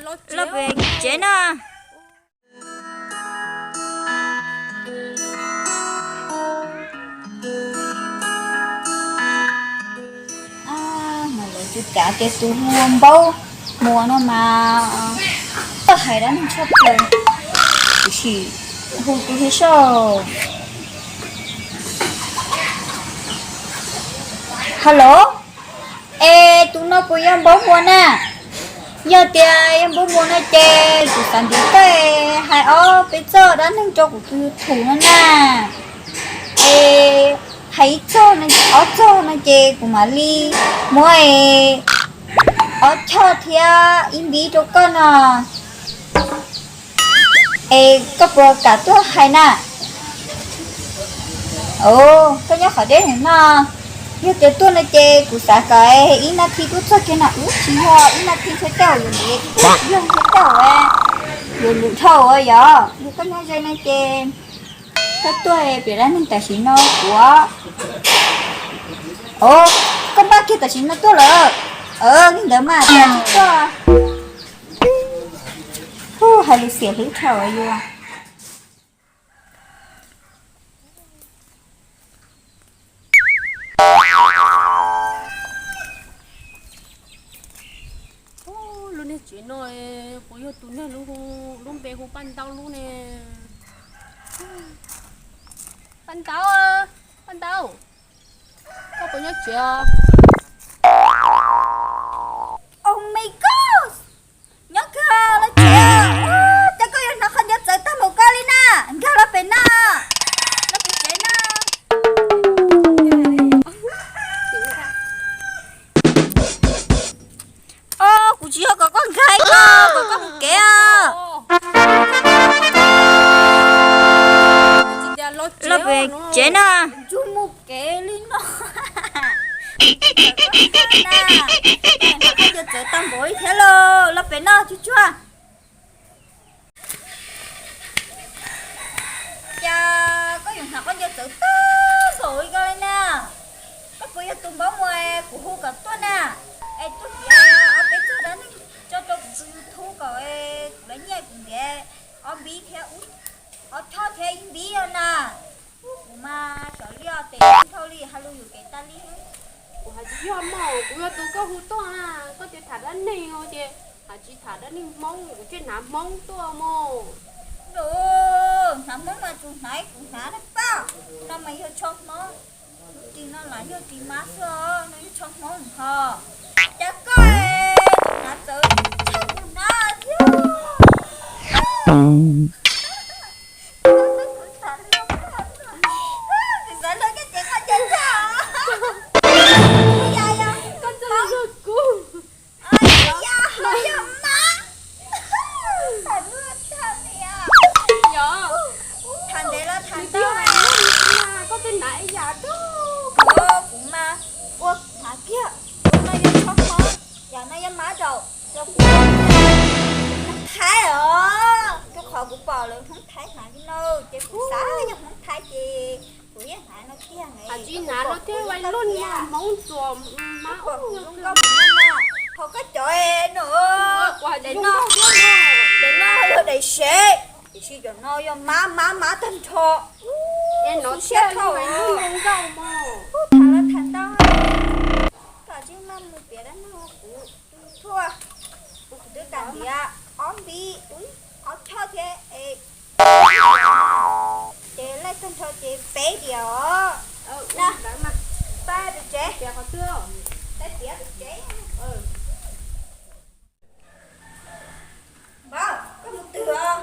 Los pem tsev na. Mas lawv tsis kav tias tus hu ua Npaub Muas no mas txawj hais dab neeg tshaj plaws, tiam sis hu tus thiab soj. Hello, es tus no puas yog Npaub Muas na? Yog tias yog Npaub Muas no ces kuv xav ntiav koj hais ob peb txoj dab neeg rau kuv tus YouTube no na. Es hais ib txoj, ob txoj no ces kuv mam li muab ob choj thiab ib npib rau koj no. Es koj puas kam tuaj hais na? Koj nyob qhov deb heev no. Yog tias tuaj no ces kuv xav kom ib nas this tuaj txog kiag na, ub tsis yog ib nas this ntshe tej zaum yuav ntev, yog ntshe tej zaum yuav lwm dhau yog. Yog koj nyob ze no ces koj tuaj piav dab neeg tam sim no kuv. Koj npaj kiag tam sim no tuaj lawm. Li ntawd mas tuaj. Hais lus xiam hlwb dhau yus. Lub niag tsev no puas yog tus neeg lub npe hu Paj Ntaub lub ne? Paj Ntaub, Paj Ntaub, koj puas nyob tsev os? Oh my God, nyob kawg los tsev. Cas koj yuav hnav qhov ncauj txawv tag npaum koj li na? Nkag los pem no, los pem tsev na. Os, kuv tsis yog kom koj nkag koj, kom koj mus kev os. Los pem tsev na. Tsuas mus kev li no. Koj yuav txawv tag npaum li thiab lauj, los pem no tsuag tsuag. Cas koj yuav hnav qhov ncauj txawv tag npaum li ko li na? Koj puas yog tus Npaub Muas kuv hu kom tuaj na? Es tuaj piav ob peb txoj dab neeg tso rau kuv tus YouTube kom kuv lawv nyiaj kuv ntiav ob npib thiab, ob choj thiab ib npib os na. Kuv mas xyov li os, tes dhau li hais lus yuam kev tas li. Kuv hais tsis yog mog, kuv yog tus koj hu tuaj na, koj tias tham dab neeg no ces hais tsis tham dab neeg Hmoob, kuv thiaj hnav Hmoob tuaj mog. Hnav Hmoob mas tsuas hnav kuv hnav na pab, no mas yog tsho Hmoob. Ris no lam yog ris mab xwb os, no yog tsho Hmoob ho. Cas koj tsuas hnav txawv tshaj kuv hnav thiab. Kuv xav luag koj ces koj cia tshaj. Yog, yog, koj txawj luag kuv. Yog, yog mab. Tham luag tham li os. Yog. Tham ntev los tham ntau. Koj tej hnav ib yam rau kuv mas ua hnav kiag. Tus no yog tsho Hmoob, yam no yog mab daum, yog kuv Hmoob Thaib os. Rau qhov kuv pom lawv Hmoob Thaib hnav li no ces kuv xav yog Hmoob Thaib ces kuv yeej hnav no kiag ne. Tsis hnav no thiab, ua luaj niag Hmoob txuas mab ub zoo nkauj mus no. Qhov koj cov no, daim no, daim no yog daim sev, tiam sis cov no yog mab mab mab tag nrho. Es no siab thiab dhau zoo nkauj mog. Tham los tham ntau. Koj tsis maj mus piav dab neeg kuv tus thuaj, kuv twb kam ntiav ob npib, ob choj thiab es ces laij tag nrho ces peb diam os. Na, pab pem tsev, pab piav pem tsev. Npawg, koj mus twg os?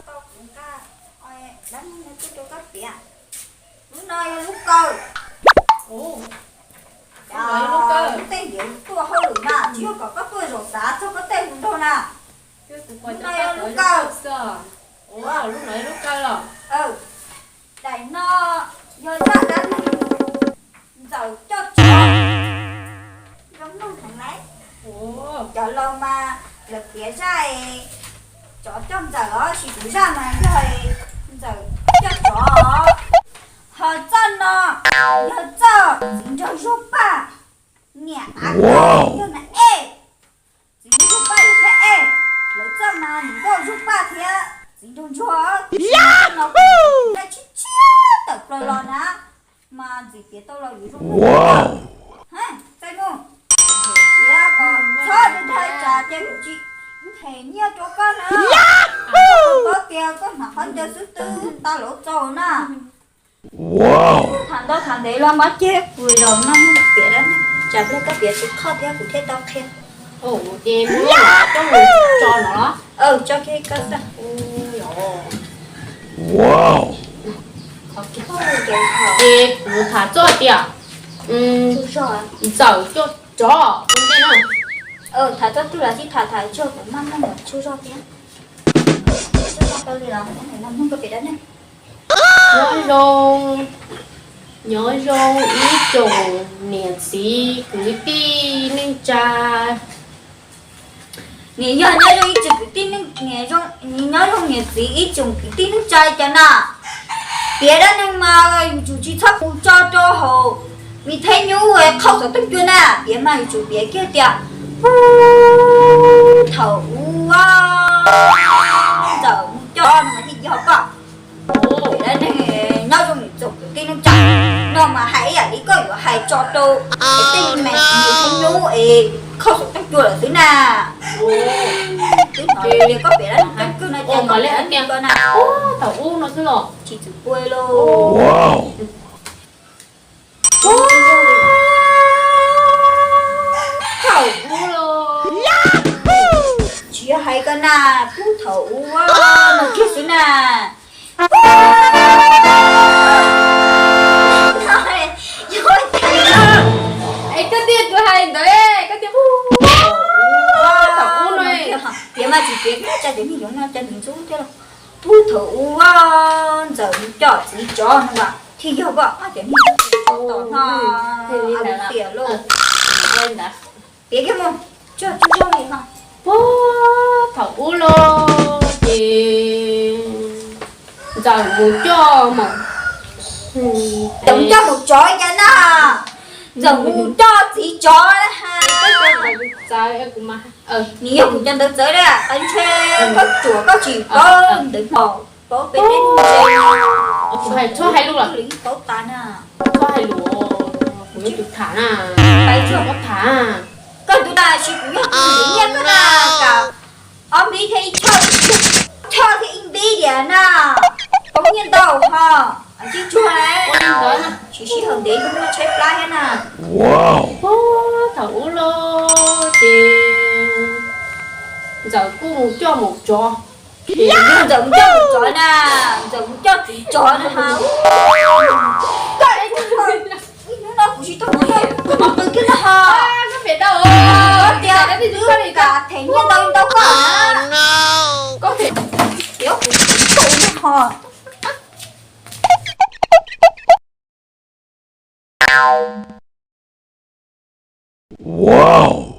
Tau kuv nqa dab neeg no tuaj rau koj piav. Lub no yog lub kaw. Lub kaw, lub tej ntiav tuaj hauj lwm mas tsis yog kom koj tuaj zaum xav txog koj tej hluas nraug na. Lub no yog lub kaw. Lub no yog lub kaw los? Daim no yog zaj dab neeg ntxawm coj tsov. Zoo mloog heev lauj. Cov laus mas lawv piav zaj tsov coj ntxawm os, tab sis kuv zaj mas yog ntxawm coj tsov. Ho zaj no yog zaj txiv nraug Zuag Paj niam av kaum yog na ej. Txiv Nkauj Zuag Paj thiab txiv nraug ntsuag, tab sis no kuv tsis tshiab tawm plaws los na, mas ntxim tiav tau los yuav zoo. Txaij Muj, tiav kom txhob dhia dhia tsam ces kuv tsis them nyiaj rau koj na. Koj paub tias koj hnav qhov ncauj xwb twb tau lov txaus na. Tham ntau tham ntev los mas ces kuv zaum no piav dab neeg, tsam pliag koj piav tsis khov thiab kuv thiaj tau qhia. Ces muab coj mus tso no los? Tso kiag koj xwb. Ces kuv tham txog tias Ntxawm coj tsov ua ntej na. Tham txog twg los sib tham, tham txog kuv maj maj mus tsaug zog thiab. Tsaug zog kawg li los, nyob zoo, nyob zoo ib tsoom niam txiv kwv tij neej tsa. Nws yog nyob zoo ib tsoom kwv tij, nyob zoo niam txiv ib tsoom kwv tij neej tsa li cas na, piav dab neeg mas yuav tsum tsis txhob mus tso rau hauv me theb nyuj qhauj xov tooj cua na, piav mas yuav tsum piav kiag tias, puag thaum ub Ntxawm mus coj no mas thiaj yog koj. Piav dab neeg nyob zoo niam tsoom kwv tij neej tsa no mas hais ib yam li koj yuav hais tso rau tej me theb nyuj es qhauj xov tooj cua lawm xwb na. Twb hnov tias koj piav dab neeg keeb kwm no ces koj piav dab neeg ko na. Thaum ub no xwb los tsis txwm pua lauj. Thaum ub los tsis yog hais ko na, puag thaum ub no kiag xwb na. Es koj tias kuv hais ntawd, koj tias puag thaum ub no, piav mas tsis piav kiag tsa cov niag yoov no cov niag ntxub thiab los. Puag thaum ub Ntxawm mus coj txiv tsov no mas thiaj yog koj, cov niag tsov tom no. Tias lauj, piav kiag mus, tsaug zog li no. Puag thaum ub los ces Ntxawm mus coj mus, Ntxawm mus coj mus tsov cas na, Ntxawm mus coj txiv tsov na. Nws yog kuv cov ntawv txawv na, qab ntshe koj ruam koj tsis paub ntawv hmo, paub peb teb neeg ntse. Kuv hais txhob hais lus los, paub tas na. Txhob hais lus, kuv yuav tsum tham na. Hais txhob tham. Koj tus na, tsis kuv yog tus nyiam nyiaj koj na, kam ob npib thiab ib choj, choj thiab ib npib diam na. Poob nyiaj ntau ho, tsis tsuag, tsis sib haum ntev hnub no tshaib plab thiab na. Puag thaum ub los ces Ntxawm kuj mus coj mus tsov. Ntxawm mus coj mus tsov na, Ntxawm mus coj txiv tsov na ha. Koj ib hnub no kuv tsis tau hnov koj qw kiag na ho. Koj tias wb kam them nyiaj ntau ntau koj na. Koj them, tias kuv tsis tau na ho. Wow.